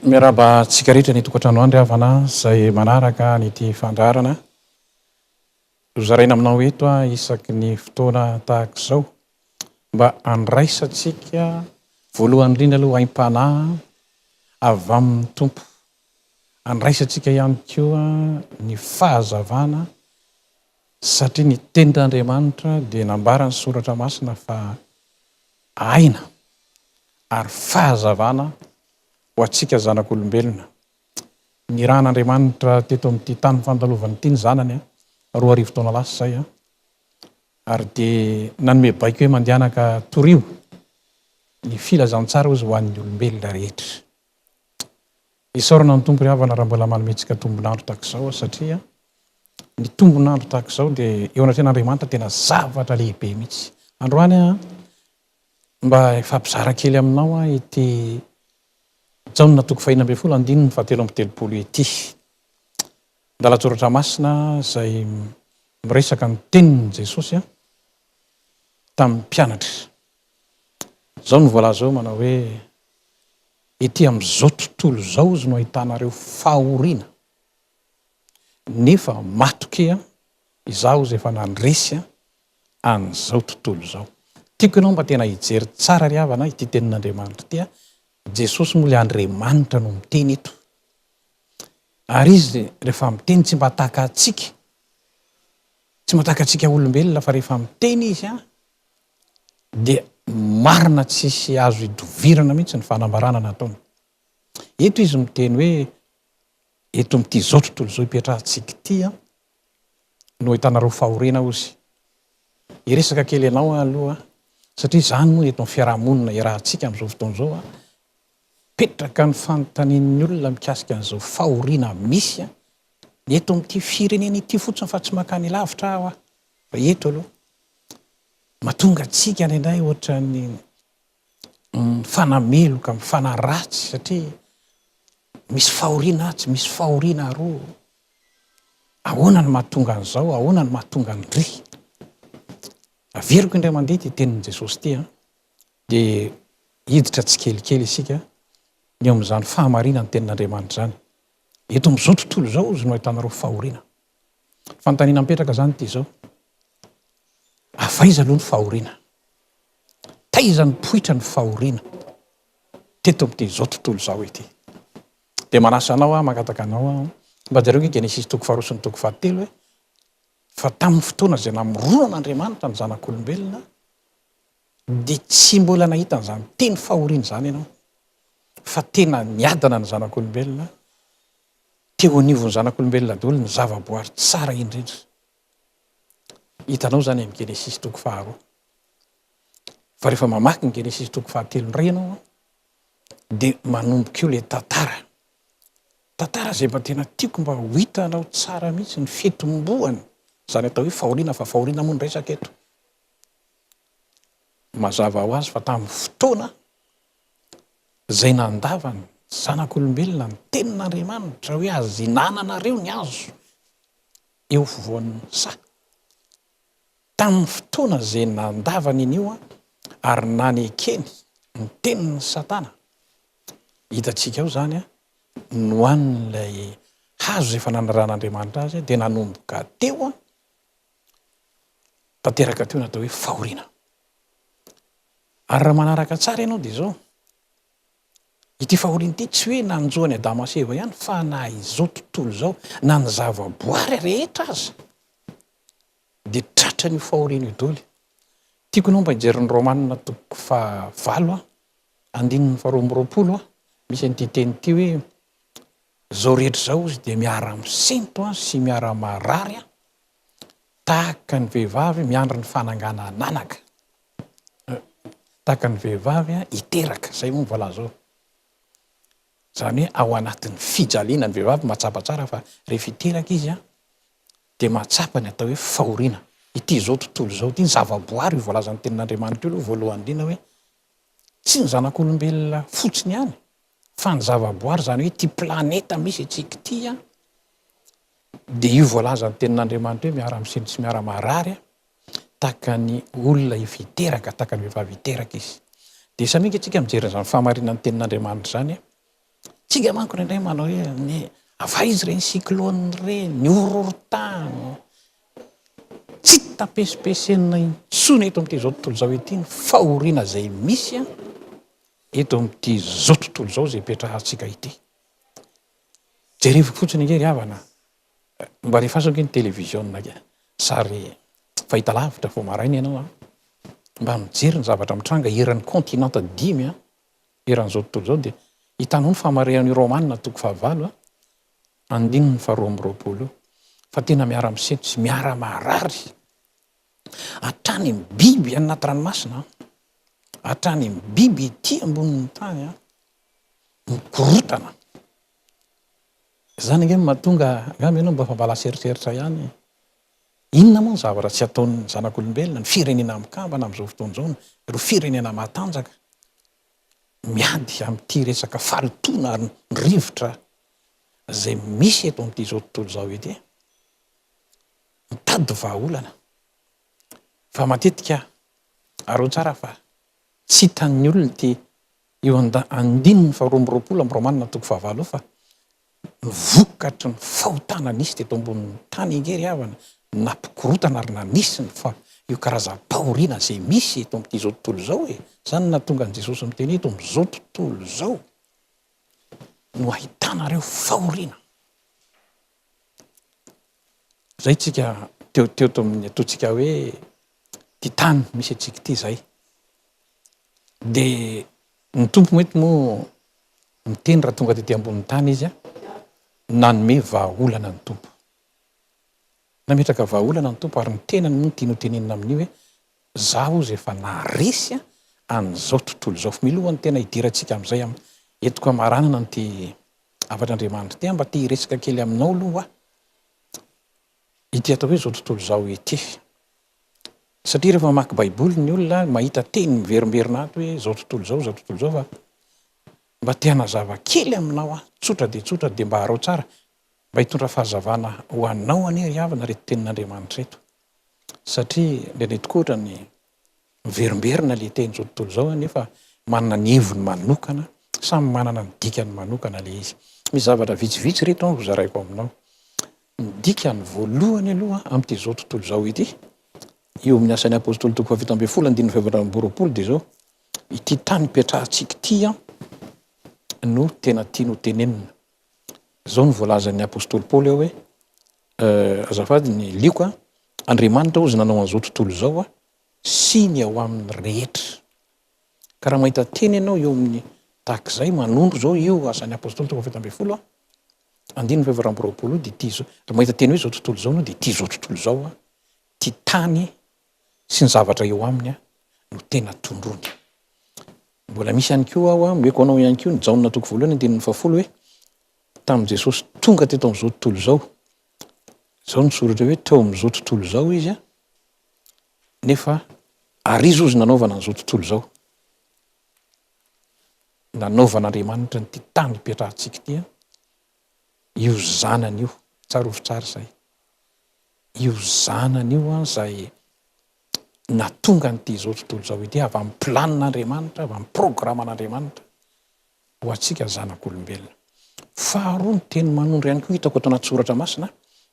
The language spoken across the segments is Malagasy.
Miarahaba antsika rehetra any an-tokantrano any ry havana izay manaraka an'ity fandaharana hozaraina aminao eto isaky ny fotoana tahaka izao mba handraisantsika voalohany indrindra aloha aim-panahy avy amin'ny Tompo. Andraisantsika ihany koa ny fahazavana satria ny tenin'Andriamanitra dia nambaran'ny Soratra Masina fa aina ary fahazavana ho antsika zanak'olombelona. Nirahan'Andriamanitra teto amin'ity tany fandalovana ity ny Zanany, 2000 taona lasa izay, ary dia nanome baiko hoe mandehana ka torio ny filazantsara hozy ho an'ny olombelona rehetra. Isaorana ny Tompo ry havana raha mbola manome antsika tombon'andro tahaka izao satria ny tombon'andro tahaka izao dia eo anatrehan'Andriamanitra tena zavatra lehibe mihitsy. Androany aho mba hifampizara kely aminao aho ity Jaona toko fahenina ambin'ny folo andininy fahatelo amby telopolo ity. Andalan-tsoratra masina izay miresaka ny tenin'i Jesosy tamin'ny mpianatra. Izao no voalaza eo manao hoe Ety amin'izao tontolo izao izy no ahitanareo fahoriana, nefa matokia, izaho izay efa nandresy an'izao tontolo izao. Tiako ianao mba tena hijery tsara ry havana ity tenin'Andriamanitra ity a, Jesosy moa ilay Andriamanitra no miteny eto. Ary Izy rehefa miteny tsy mba tahaka antsika, tsy mba tahaka antsika olombelona fa rehefa miteny Izy a, dia marina tsisy azo idovirana mihitsy ny fanambarana nataony. Eto izy miteny hoe eto amin'ity izao tontolo izao ipetrahantsika ity an, no ahitanareo fahoriana hozy. Hiresaka kely anao aho aloha satria izany moa eto amin'ny fiaraha-monina iarahantsika amin'izao fotoana izao an, mipetraka ny fanontanian'ny olona mikasika an'izao fahoriana misy an, ny eto amin'ity firenena ity fotsiny fa tsy mankany lavitra aho an, fa eto aloha. Mahatonga antsika indraindray ohatran'ny mifanameloka, mifanaratsy satria misy fahoriana atsy, misy fahoriana aroa. Ahoana no mahatonga an'izao? Ahoana no mahatonga an-dry? Averiko indray mandeha ity tenin'i Jesosy ity an, dia hiditra tsikelikely isika ny eo amin'izany fahamarinan'ny tenin'Andriamanitra izany. Eto amin'izao tontolo izao izy no ahitanareo fahoriana. Fanontaniana mipetraka izany ity izao, avy aiza aloha ny fahoriana? Taiza nipoitra ny fahoriana teto amin'ity izao tontolo izao ity? Dia manasa anao aho, mangataka anao aho, mba jereo ange Genesisy toko faharoa sy ny toko fahatelo hoe, fa tamin'ny fotoana izay namoronan'Andriamanitra ny zanak'olombelona, dia tsy mbola nahita an'izany teny fahoriana izany ianao, fa tena niadana ny zanak'olombelona, teo anivon'ny zanak'olombelona daholo ny zavaboary tsara indrindra. Hitanao izany amin'ny Genesisy toko faharoa. Fa rehefa mamaky ny Genesisy toko fahatelo indray ianao, dia manomboka eo ilay tantara. Tantara izay mba tena tiako mba ho hitanao tsara mihitsy ny fitomboany izany atao hoe fahoriana, fa fahoriana moa no resaka eto. Mazava ho azy fa tamin'ny fotoana izay nandavan'ny zanak'olombelona ny tenin'Andriamanitra hoe aza ihinananareo ny hazo eo afovoan'ny saha. Tamin'ny fotoana izay nandavany an'io ary nanekeny ny tenin'i Satana, hitantsika ao izany, nohanin'ilay hazo izay efa nanaran'Andriamanitra azy, dia nanomboka teo tanteraka teo ny atao hoe fahoriana. Ary raha manaraka tsara ianao dia izao, ity fahoriana ity tsy hoe nanjo an'i Adama sy Eva ihany fa na izao tontolo izao, na ny zavaboary rehetra aza dia tratran'io fahoriana io daholo. Tiako ianao mba hijery ny Romana toko fahavalo andininy faharoa amby roapolo, misy an'ity teny ity hoe izao rehetra izao izy dia miara-misento sy miara-marary tahaka ny vehivavy miandry ny fananganan'anaka. Tahaka ny vehivavy hiteraka, izay moa no voalaza ao. Izany hoe ao anatin'ny fijaliana ny vehivavy mahatsapa tsara fa rehefa hiteraka izy dia mahatsapa ny atao hoe fahoriana. Ity izao tontolo izao ity, ny zavaboary io voalazan'ny tenin'Andriamanitra io aloha voalohany indrindra hoe tsy ny zanak'olombelona fotsiny ihany fa ny zavaboary, izany hoe ity planeta misy antsika ity dia io voalazan'ny tenin'Andriamanitra hoe miara-misento sy miara-marary tahaka ny olona efa hiteraka, tahaka ny vehivavy hiteraka izy. Dia samia ange tsika mijery an'izany fahamarinan'ny tenin'Andriamanitra izany. Tsika manko indraindray manao hoe ny avy aiza ireny cyclone ireny, ny horohorontany. Tsy hita pesipesenina intsony eto amin'ity izao tontolo izao ity ny fahoriana izay misy eto amin'ity izao tontolo izao izay ipetrahantsika ity. Jerevo fotsiny ange ry havana, mba alefaso ange ny televiziona sary fahitalavitra vao maraina ianao an, mba mijery ny zavatra mitranga eran'ny kontinanta dimy an, eran'izao tontolo izao dia hitanao ny fahamarinan'io Romana toko fahavalo andininy faharoa amby roapolo io fa tena miara-misento sy miara-marary hatrany amin'ny biby any anaty ranomasina, hatrany amin'ny biby ety ambonin'ny tany mikorotana. Izany ange no mahatonga, angamba ianao mba efa mba lasa eritreritra ihany, inona moa ny zavatra tsy ataon'ny zanak'olombelona, ny firenena mikambana amin'izao fotoana izao, ireo firenena matanjaka miady amin'ity resaka fahalotoana ary ny rivotra izay misy eto amin'ity izao tontolo izao ity. Mitady vahaolana. Fa matetika, araho tsara fa tsy hitan'ny olona ity io andininy faharoa amby roapolo amin'ny Romana toko fahavalo io fa ny vokatry ny fahotana nisy teto ambonin'ny tany ange ry havana nampikorontana ary nanisy ny fa io karazam-pahoriana izay misy eto amin'ity izao tontolo izao e! Izany no nahatonga an'i Jesosy miteny eto amin'izao tontolo izao no ahitanareo fahoriana. Izay tsika teo teo to amin'ny ataontsika hoe ity tany misy antsika ity izay. Dia ny Tompo mety moa miteny raha tonga tety ambonin'ny tany izy, nanome vahaolana ny Tompo. Nametraka vahaolana ny Tompo ary ny tenany moa no tiany hotenenina amin'io hoe zaho hozy efa naharesy an'izao tontolo izao. Milohan'ny tena hidirantsika amin'izay am, entiko hamaranana an'ity hafatr'Andriamanitra ity aho mba te hiresaka kely aminao aloha aho. Ity atao hoe izao tontolo izao ity. Satria rehefa mamaky baiboly ny olona mahita teny miverimberina ato hoe izao tontolo izao, izao tontolo izao fa mba te hanazava kely aminao aho, tsotra dia tsotra dia mba araho tsara mba hitondra fahazavana ho anao anie ry havana ireto tenin'Andriamanitra ireto. Satria indraindray tokoa ohatran'ny miverimberina ilay teny izao tontolo izao nefa manana ny heviny manokana, samy manana ny dikany manokana ilay izy. Misy zavatra vitsivitsy ireto an hozaraiko aminao. Ny dikany voalohany aloha amin'ity izao tontolo izao ity, eo amin'ny Asan'ny Apostoly toko faha-17 andininy faha-24 dia izao, ity tany ipetrahantsika ity an no tena tiany ho tenenina. Izao no voalazan'ny apostoly Paoly ao hoe, azafady ny Lioka, Andriamanitra hozy nanao an'izao tontolo izao sy ny ao aminy rehetra. Ka raha mahita teny ianao eo amin'ny tahaka izay, manondro izao io Asan'ny Apostoly toko faha-17, andininy faha-24 io, dia ity izao, raha mahita teny hoe izao tontolo izao ianao dia ity izao tontolo izao, ity tany sy ny zavatra eo aminy no tena tondroiny. Mbola misy ihany koa aho, omeko anao ihany koa ny Jaona toko voalohany andininy fahafolo hoe, tamin'i Jesosy tonga teto amin'izao tontolo izao, izao no soratra hoe teo amin'izao tontolo izao izy, nefa ary izy hozy nanaovana an'izao tontolo izao. Nanaovan'Andriamanitra an'ity tany ipetrahantsika ity, io zanany io, tsarovy tsara izay, io zanany io izay nahatonga an'ity izao tontolo izao ity avy amin'ny planin'Andriamanitra, avy amin'ny programan'Andriamanitra ho antsika zanak'olombelona. Faharoa, ny teny manondro ihany koa hitako ato anaty soratra masina,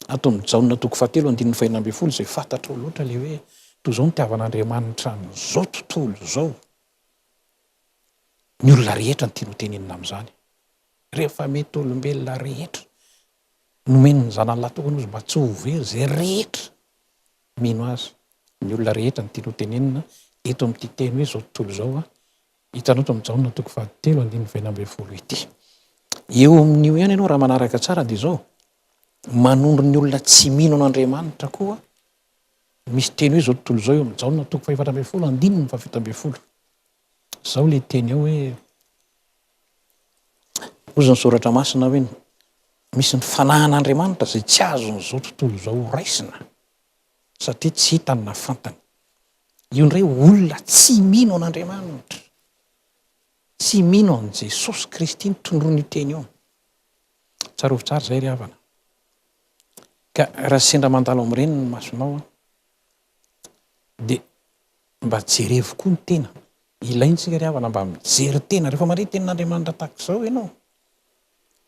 ato amin'ny Jaona toko fahatelo andininy fahenina ambin'ny folo izay fantatrao loatra ilay hoe toy izao nitiavan'Andriamanitra an'izao tontolo izao. Ny olona rehetra no tiany hotenenina amin'izany. Rehefa mety olombelona rehetra nomeny ny zanany lahy tokana izy mba tsy ho very izay rehetra mino azy. Ny olona rehetra no tiany ho tenenina eto amin'ity teny hoe izao tontolo izao a, hitanao eto amin'ny Jaona toko fahatelo andininy fahenina ambin'ny folo ity. Eo amin'io ihany ianao raha manaraka tsara dia izao, manondro ny olona tsy mino an'Andriamanitra koa misy teny hoe izao tontolo izao eo amin'ny Jaona toko fahefatra ambin'ny folo andininy fahafito ambin'ny folo. Izao ilay teny ao hoe, hozy ny soratra masina hoe misy ny fanahin'Andriamanitra izay tsy azon'izao tontolo izao ho raisina satria tsy hitany na fantany. Io indray olona tsy mino an'Andriamanitra, tsy mino an'i Jesosy Kristy no tondroin'io teny io. Tsarovy tsara izay ry havana. Ka raha sendra mandalo amin'ireny ny masonao an, dia mba jerevo koa ny tena. Ilaintsika ry havana mba mijery tena. Rehefa mandre tenin'Andriamanitra tahaka izao ianao,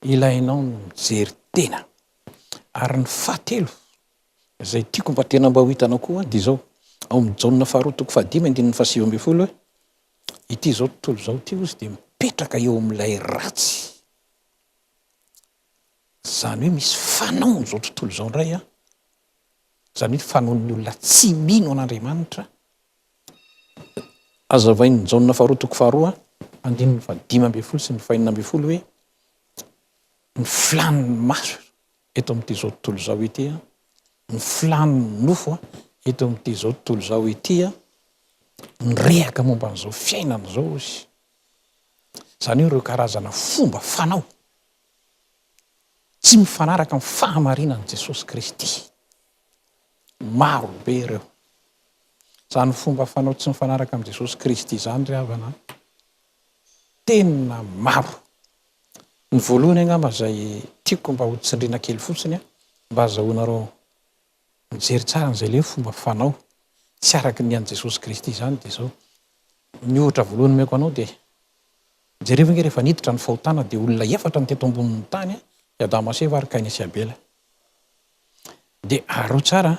Ilainao ny mijery tena. Ary ny fahatelo, izay tiako mba tena mba ho hitanao koa dia izao, ao amin'ny Jaona faharoa toko fahadimy andininy fahasivy ambin'ny folo hoe, ity izao tontolo izao ity hozy dia mipetraka eo amin'ilay ratsy. Izany hoe misy fanaon'izao tontolo izao indray an, izany hoe fanaon'ny olona tsy mino an'Andriamanitra. Hazavain'i Jaona faharoa toko faharoa andininy fahadimy ambin'ny folo sy ny fahenina ambin'ny folo hoe ny filàn'ny maso eto amin'ity izao tontolo izao ity, ny filàn'ny nofo eto amin'ity izao tontolo izao ity, mirehaka momba an'izao fiainana izao izy. Izany hoe ireo karazana fomba fanao tsy mifanaraka amin'ny fahamarinan'i Jesosy Kristy. Maro be ireo. Izany fomba fanao tsy mifanaraka amin'i Jesosy Kristy izany ry havana, tena maro. Ny voalohany angamba izay tiako mba ho tsindriana kely fotsiny mba azahoanareo mijery tsara an'izay ilay hoe fomba fanao tsy araka ny an'i Jesosy Kristy izany dia izao, ny ohatra voalohany omeko anao dia jerevo ange rehefa niditra ny fahotana dia olona efatra no teto ambonin'ny tany, i Adama sy Eva ary Kaina sy Abela. Dia araho tsara an,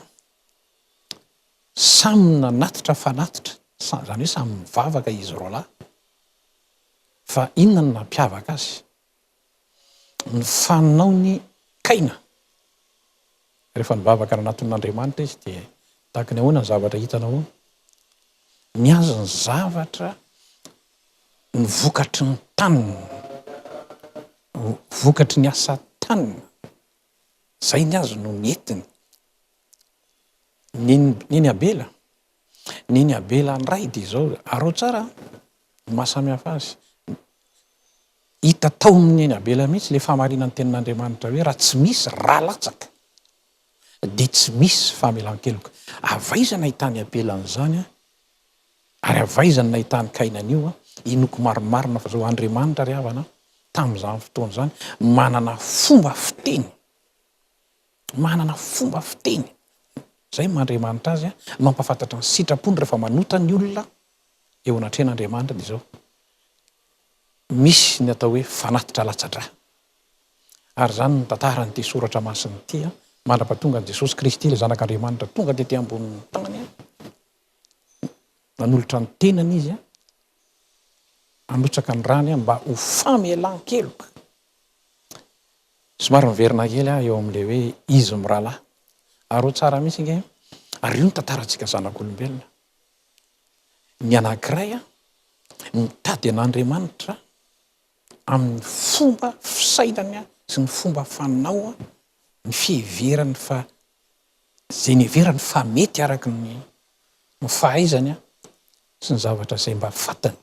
samy nanatitra fanatitra, izany hoe samy nivavaka izy roalahy, fa inona no nampiavaka azy? Ny fanaon'i Kaina. Rehefa nivavaka nanaton'Andriamanitra izy dia tahaka ny ahoana ny zavatra hitanao ao? Ny azy ny zavatra ny vokatry ny taniny, vokatry ny asa taniny, zay ny azy no nentiny. Neny Abela, neny Abela ndray dia izao, araho tsara an, ny maha samy hafa azy. Hita tao amin'ny neny Abela mihitsy ilay fahamarinan'ny tenin'Andriamanitra hoe raha tsy misy rà latsaka dia tsy misy famelan-keloka. Avy aiza nahitan'i Abela an'izany an? Ary avy aiza no nahitan'i Kaina an'io an? Inoako marimarina fa izao Andriamanitra ry havana an, tamin'izany fotoana izany, manana fomba fiteny, manana fomba fiteny, izay maha Andriamanitra azy an, mampahafantatra ny sitrapony rehefa manota ny olona eo anatrehan'Andriamanitra dia izao, misy ny atao hoe fanatitra latsa-drà. Ary izany no tantaran'ity soratra masina ity, mandra-pahatonga an'i Jesosy Kristy, ilay Zanak'Andriamanitra tonga tety ambonin'ny tany, nanolotra ny tenany Izy handrotsaka ny rany mba ho famelan-keloka. Somary miverina kely aho eo amin'ilay hoe izy mirahalahy. Ary ho tsara mihitsy ange, ary io no tantarantsika zanak'olombelona. Ny anankiray mitady an'Andriamanitra amin'ny fomba fisainany sy ny fomba fanao, ny fiheverany fa izay niheverany fa mety araka ny ny fahaizany sy ny zavatra izay mba fantany.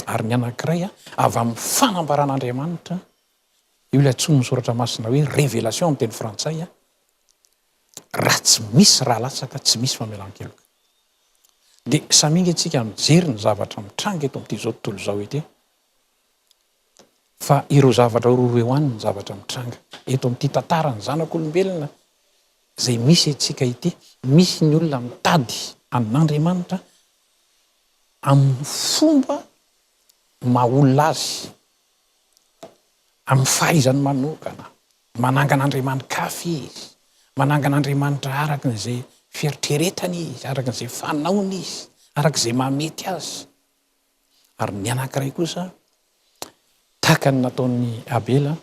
Ary ny anankiray avy amin'ny fanambaran'Andriamanitra, io ilay antsoin'ny soratra masina hoe révélation amin'ny teny frantsay, raha tsy misy rà latsaka tsy misy famelan-keloka. Dia samy inga isika mijery ny zavatra mitranga eto amin'ity izao tontolo izao ity, fa ireo zavatra roa ireo ihany ny zavatra mitranga eto amin'ity tantaran'ny zanak'olombelona izay misy antsika ity. Misy ny olona mitady an'Andriamanitra amin'ny fomba maha olona azy, amin'ny fahaizany manokana, manangana andriamani-kafa izy, manangana andriamanitra araka izay fieritreretany izy, araka izay fanaony izy, araka izay mahamety azy. Ary ny anankiray kosa, tahaka ny nataon'i Abela,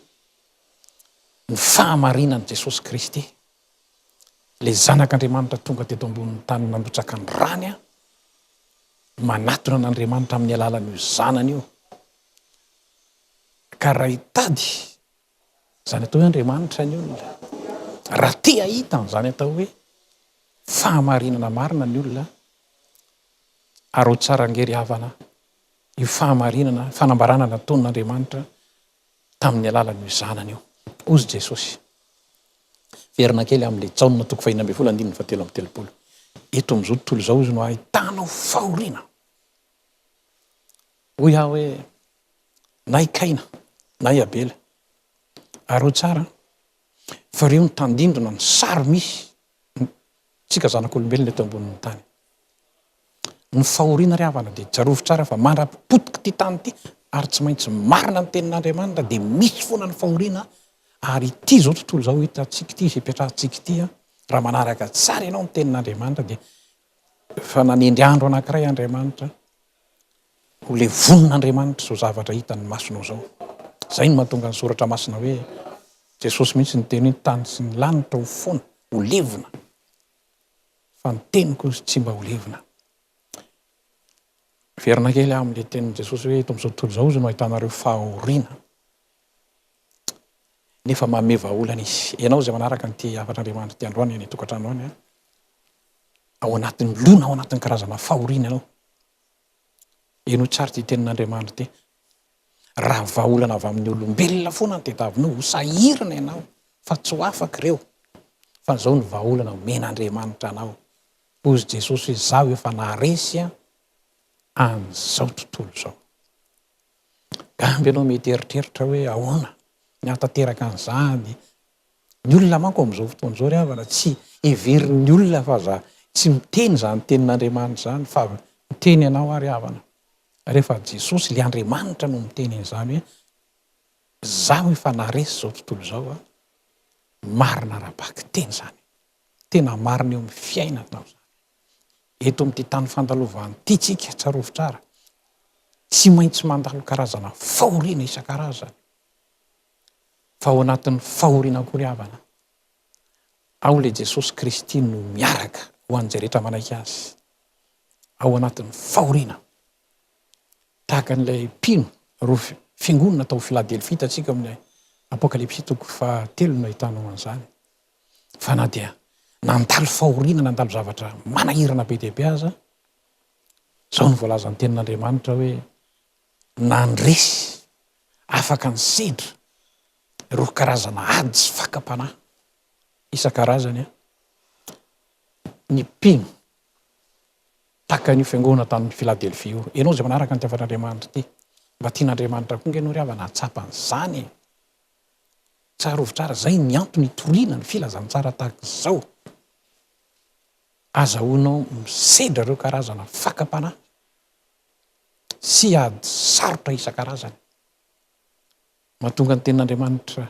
ny fahamarinan'i Jesosy Kristy, ilay Zanak'Andriamanitra tonga teto ambonin'ny tany nandrotsaka ny rany, manatona an'Andriamanitra amin'ny alalan'io Zanany io. Ka raha hitady izany atao hoe Andriamanitra ny olona, raha te hahita an'izany atao hoe fahamarinana marina ny olona, ary ho tsara ange ry havana io fahamarinana, fanambarana nataon'Andriamanitra tamin'ny alalan'io Zanany io. Hozy Jesosy. Verina kely amin'ilay Jaona toko fahenina ambin'ny folo andininy fahatelo amby telopolo. Eto amin'izao tontolo izao izy no ahitanao fahoriana. Hoy aho hoe, na i Kaina, na i Abela. Ary ho tsara fa ireo ny tandindona, ny sary misy tsika zanak'olombelona eto ambonin'ny tany. Ny fahoriana ry havana dia tsarovy tsara fa mandra-potik'ity tany ity. Ary tsy maintsy marina ny tenin'Andriamanitra dia misy foana ny fahoriana ary ity izao tontolo izao hitantsika ity izay ipetrahantsika ity raha manaraka tsara ianao ny tenin'Andriamanitra dia efa nanendry andro anankiray Andriamanitra ho levonin'Andriamanitra izao zavatra hitan'ny masonao izao. Izay no mahatonga ny soratra masina hoe Jesosy mihitsy niteny hoe ny tany sy ny lanitra ho foana, ho levona fa ny teniko tsy mba ho levona. Miverina kely aho amin'ilay tenin'i Jesosy hoe eto amin'izao tontolo izao izy no ahitanareo fahoriana. Nefa manome vahaolana izy. Ianao izay manaraka an'ity hafatr'Andriamanitra ity androany any an-tokantrano any, ao anatin'ny lona, ao anatin'ny karazana fahoriana ianao. Henoy tsara ity tenin'Andriamanitra ity. Raha vahaolana avy amin'ny olombelona foana no tadiavinao, ho sahirana ianao fa tsy ho afaka ireo. Fa izao no vahaolana omen'Andriamanitra anao. Hozy Jesosy hoe, Izaho efa naharesy an'izao tontolo izao. Angamba ianao mety hieritreritra hoe ahoana ny hahatanteraka an'izany. Ny olona manko amin'izao fotoana izao ry havana tsy heverin'ny olona fa za tsy miteny izany tenin'Andriamanitra izany fa miteny ianao aho ry havana rehefa Jesosy ilay Andriamanitra no miteny an'izany hoe izaho efa naharesy izao tontolo izao a, marina ara-bakiteny izany. Tena marina eo amin'ny fiainanao izany. Eto amin'ity tany fandalovana ity tsika, tsarovy tsara, tsy maintsy mandalo karazana fahoriana isan-karazany. Fa ao anatin'ny fahoriana koa ry havana, ao ilay Jesosy Kristy no miaraka ho an'izay rehetra manaiky Azy. Ao anatin'ny fahoriana. Tahaka an'ilay mpino, ireo fiangonana tao Filadelfia, hitantsika ao amin'ny Apokalypsy toko fahatelo no ahitanao an'izany. Fa na dia nandalo fahoriana, nandalo zavatra manahirana be dia be aza, izao no voalazan'ny Tenin'Andriamanitra hoe, nandresy, afaka nisedra ireo karazana ady sy fakam-panahy isan-karazany ny mpino tahaka an'io fiangonana tany Filadelfia io. Ianao izay manaraka an'ity hafatr'Andriamanitra ity, mba tian'Andriamanitra koa ange ianao ry havana hahatsapa an'izany e! Tsarovy tsara, izay ny antony itoriana ny filazantsara tahaka izao. Azahoanao misedra ireo karazana fakam-panahy sy ady sarotra isan-karazany. Mahatonga ny tenin'Andriamanitra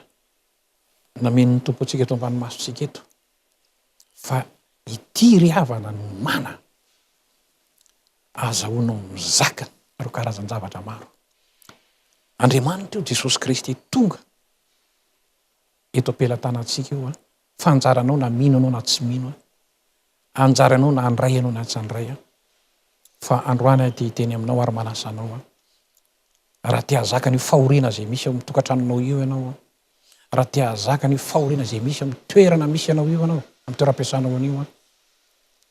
namen'ny Tompo antsika eto ambany masontsika eto fa ity ry havana no mana azahoanao mizaka ireo karazan-javatra maro. Andriamanitra io Jesosy Kristy tonga eto am-pelatanantsika io an, fa anjaranao na mino anao na tsy mino an, anjaranao na handray anao na tsy handray an, fa androany aho te hiteny aminao ary manasa anao an, raha te hahazaka an'io fahoriana izay misy ao amin'ny tokantranonao io ianao an, raha te hahazaka an'io fahoriana izay misy amin'ny toerana misy anao io ianao, amin'ny toeram-piasanao anio an,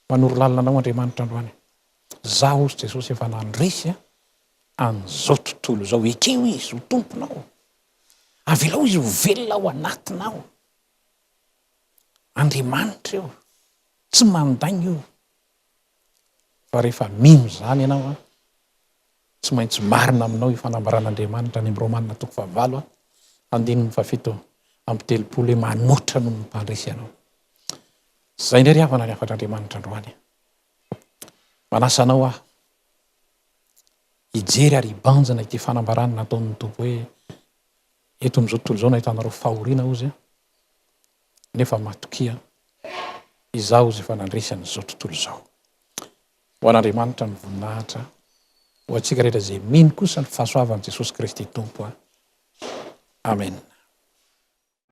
manoro lalana anao Andriamanitra androany. Zaho hozy Jesosy efa nandresy an'izao tontolo izao. Ekeo Izy ho Tomponao. Avelao Izy ho velona ao anatinao. Andriamanitra io, tsy mandainga io. Fa rehefa mino izany ianao, tsy maintsy marina aminao io fanambaran'Andriamanitra any amin'ny Romana toko fahavalo, andininy fahafito amby telopolo hoe manoatra noho ny mpandresy ianao. Izay indray ry havana ny hafatr'Andriamanitra androany. Manasa anao aho hijery ary hibanjina ity fanambarana nataon'ny Tompo hoe eto amin'izao tontolo izao no ahitanareo fahoriana hozy nefa matokia izaho hozy efa nandresy an'izao tontolo izao. Ho an'Andriamanitra ny voninahitra, ho antsika rehetra izay mino kosa ny fahasoavan'i Jesosy Kristy Tompo. Amen.